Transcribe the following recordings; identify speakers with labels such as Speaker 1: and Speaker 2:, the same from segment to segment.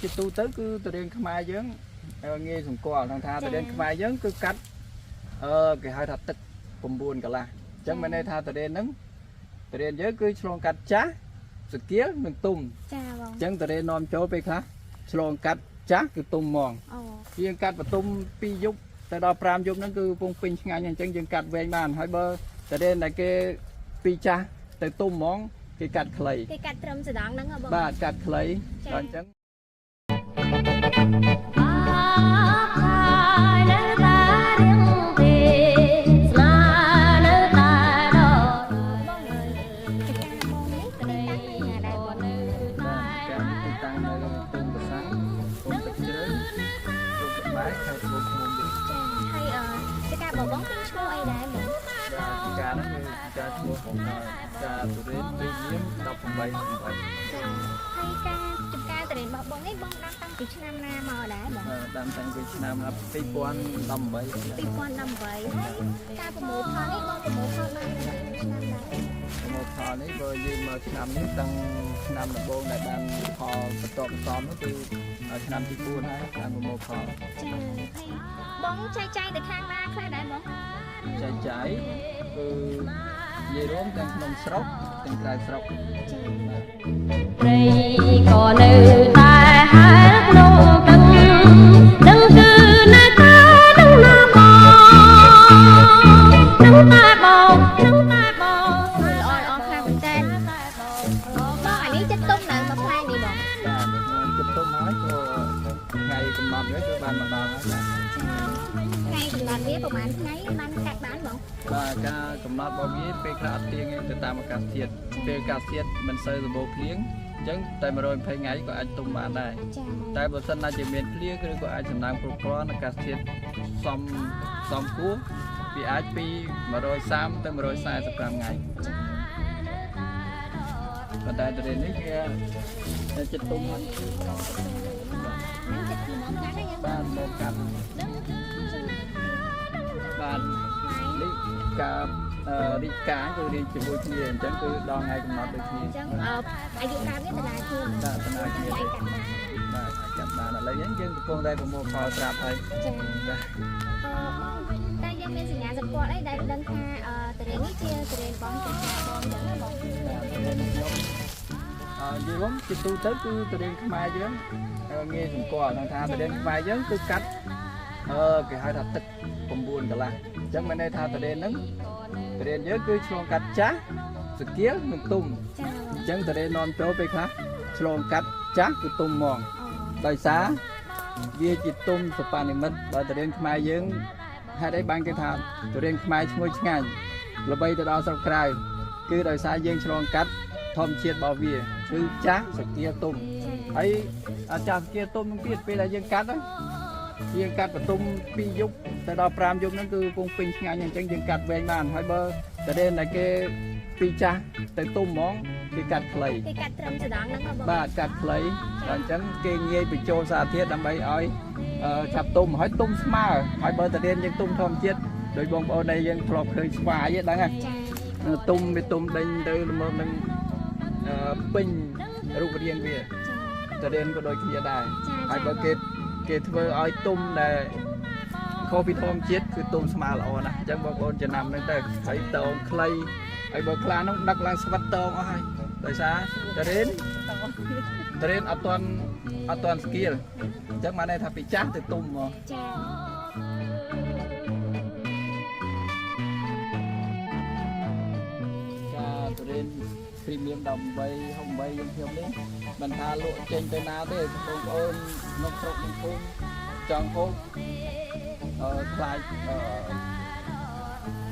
Speaker 1: ជាទូទៅគឺទុរេនខ្មែរយើងងាយសម្គាល់ថាទុរេនខ្មែរយើងគឺកាត់គេហៅថាទឹក9កន្លះអញ្ចឹងមានន័យថាទុរេនហ្នឹងទុរេនយើងគឺឆ្លងកាត់ចាស់សកៀលនិងទុំ
Speaker 2: ចាបង
Speaker 1: អញ្ចឹងទុរេននាំចូលពេលខ្លះឆ្លងកាត់ចាស់គឺទុំហ្មងយើងកាត់បន្ទុំ2យប់ទៅដល់5យប់ហ្នឹងគឺពងពេញឆ្ងាញ់អញ្ចឹងយើងកាត់វែងបានហើយបើទុរេនដែលគេពីចាស់ទៅទុំហ្មងគេកាត់ខ្លី
Speaker 2: គេកាត់ត្រឹមសដងហ្នឹងហ៎បង
Speaker 1: បាទកាត់ខ្លីដល់អញ្ចឹង
Speaker 2: បងមានឈ្មោះអីដែរបង
Speaker 1: ការហ្នឹងគឺការឈ្មោះของការទុរេនព្រីមៀម18
Speaker 2: ចាហើយការចំការទុរេនរបស់បងនេះបងដាំតាំងពីឆ្នាំណាមកដែរបង
Speaker 1: ដាំតាំងពីឆ្នាំ2018
Speaker 2: 2018ហើយការប្រមូលផលនេះបងប្រមូលផលបានឆ្នាំដែរ
Speaker 1: ប្រមូលផលនេះបើយើងមកឆ្នាំនេះតាំងឆ្នាំដំបូងដែលបានផលបន្តបន្តនោះគឺឆ្នាំទី4ហើយបានប្រមូលផល
Speaker 2: ចាហើយបងចែកចាយទៅខាងណាខ្លះដែរបង
Speaker 1: ចែកចាយគឺនិយាយរួមទាំងក្នុងស្រុកទាំងក្រៅស្រុក
Speaker 3: ព្រៃក៏នៅតែហែលក្នុងទឹកនឹងគឺនៅតែនឹងណាបងនឹងតែបងនឹងតែបង
Speaker 2: ល្អល្អខ្លាំងមែនតើបងអានេះចិត្តទុំនៅមួយផ្លែនេះបង
Speaker 1: បាទចិត្តទុំហើយក៏ថ្ងៃកំណត់វាគឺបានមកដល់ហើយបាទ
Speaker 2: ថ្ងៃកំណត់វាប្រហែលថ្ងៃបានកាត់បានបង
Speaker 1: បាទការកំណត់របស់វាពេលខ្លះអត់ទៀងទេទៅតាមអាកាសធាតុពេលអាកាសធាតុមិនសូវសម្បូរភ្លៀងអញ្ចឹងតែ120ថ្ងៃក៏អាចទុំបានដែរតែបើសិនណាជាមានភ្លៀងឬក៏អាចសំណើមគ្រប់គ្រាន់អាកាសធាតុសមគួរវាអាចពី130ទៅ145ថ្ងៃប៉ុន្តែទុរេននេះគេចិត្តទុំហ្នឹងបាទមកកាត់បាទនេះការរីកការគឺរៀនជាមួយគ្នាអញ្ចឹងគឺដល់ថ្ងៃកំណត់ដូចគ្នា
Speaker 2: អញ្ចឹងអាយុកាលវាដដែលគ្នា
Speaker 1: បាទដដែលគ្នាបាទកាត់បានឥឡូវហ្នឹងយើងកំពុងតែប្រមូលផលស្រាប់ហើយ
Speaker 2: ចាបាទតែយើងមានសញ្ញាសម្គាល់អីដែលដឹងថាទុរេននេះជាទុរេនបងចាស់បងអញ្ចឹងណាបង
Speaker 1: បាទទុរេនខ្ញុំនិយាយរួមជាទូទៅគឺទុរេនខ្មែរយើងងាយសម្គាល់ថាទុរេនខ្មែរយើងគឺកាត់គេហៅថាទឹក9កន្លះអញ្ចឹងមានន័យថាទុរេនហ្នឹងទុរេនយើងគឺឆ្លងកាត់ចាស់សកៀលនិងទុំអញ្ចឹងទុរេននាំចូលពេលខ្លះឆ្លងកាត់ចាស់គឺទុំហ្មងដោយសារវាជាទុំសបានិមិត្តបើទុរេនខ្មែរយើងហេតុអីបានគេថាទុរេនខ្មែរឈ្ងុយឆ្ងាញ់ល្បីទៅដល់ស្រុកក្រៅគឺដោយសារយើងឆ្លងកាត់ធម្មជាតិរបស់វាគឺចាស់សកៀលទុំហើយចាស់សកៀលទុំនឹងទៀតពេលដែលយើងកាត់យើងកាត់បន្ទុំ2យប់ទៅដល់5យប់ហ្នឹងគឺពងពេញឆ្ងាញ់អញ្ចឹងយើងកាត់វែងបានហើយបើទុរេនដែលគេពីចាស់ទៅទុំហ្មងគេកាត់ខ្លី
Speaker 2: គេកាត់ត្រឹមសដងហ្នឹងហ៎បង
Speaker 1: បាទកាត់ខ្លីដល់អញ្ចឹងគេងាយបញ្ចូលសារធាតុដើម្បីឲ្យឆាប់ទុំហើយទុំស្មើហើយបើទុរេនយើងទុំធម្មជាតិដោយបងប្អូនដែលយើងធ្លាប់ឃើញស្វាយហ្នឹងដឹងហ៎ទុំវាទុំដេញទៅល្មមនឹងពេញរូបរាងវាទុរេនក៏ដូចគ្នាដែរហើយបើគេធ្វើឲ្យទុំដែលខុសពីធម្មជាតិគឺទុំស្មើល្អណាស់អញ្ចឹងបងប្អូនចំណាំហ្នឹងទៅហើយតងខ្លីហើយបើខ្លះហ្នឹងដឹកឡើងស្វិតតងអស់ហើយដោយសារទុរេនអត់ទាន់ស្គៀលអញ្ចឹងបានន័យថាពីចាស់ទៅទុំហ្មង
Speaker 2: ចា
Speaker 1: ការទុរេនព្រីមៀម18 68យើងខ្ញុំនេះមិនថាលក់ចេញទៅណាទេបងប្អូនក្នុងស្រុកក្នុងភូមិចង់ហូបខ្លាច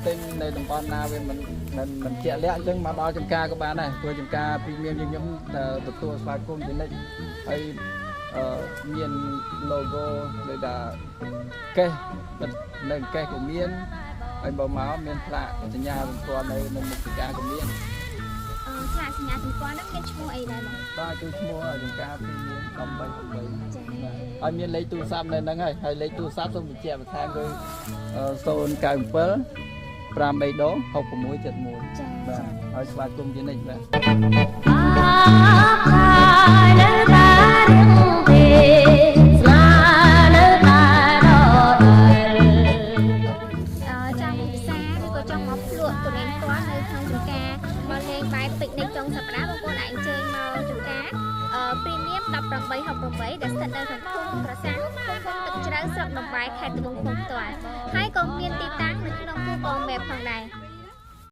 Speaker 1: ទិញនៅតំបន់ណាវាមិនជាក់លាក់អញ្ចឹងមកដល់ចំការក៏បានដែរព្រោះចំការព្រីមៀមយើងខ្ញុំទទួលស្វាគមន៍ជានិច្ចហើយមាន logo ដូចថាកេះនៅកេះក៏មានហើយបើមកមានផ្លាកសញ្ញាសម្គាល់នៅមុខចំការក៏មាន
Speaker 2: ផ្លាកសញ្ញាសម្គាល់ហ្នឹងមានឈ្មោះអីដែរបង
Speaker 1: បាទគឺឈ្មោះចំការព្រីមៀម18 68ចាហើយមានលេខទូរស័ព្ទនៅហ្នឹងហើយលេខទូរស័ព្ទសូមបញ្ជាក់បន្ថែមគឺ097 5 3ដង6671
Speaker 2: ចា
Speaker 1: បាទហើយស្វាគមន៍ជានិច្ចបាទ
Speaker 3: នៅតែរៀងទេ
Speaker 2: ចុងសប្តាហ៍បងប្អូនអាចអញ្ជើញមកចំការ Premium 1868ដែលស្ថិតនៅក្នុងភូមិក្រសាំងឃុំទឹកជ្រៅស្រុកតំបែរខេត្តត្បូងឃ្មុំផ្ទាល់ហើយក៏មានទីតាំងនៅក្នុង Google Map ផងដែរ។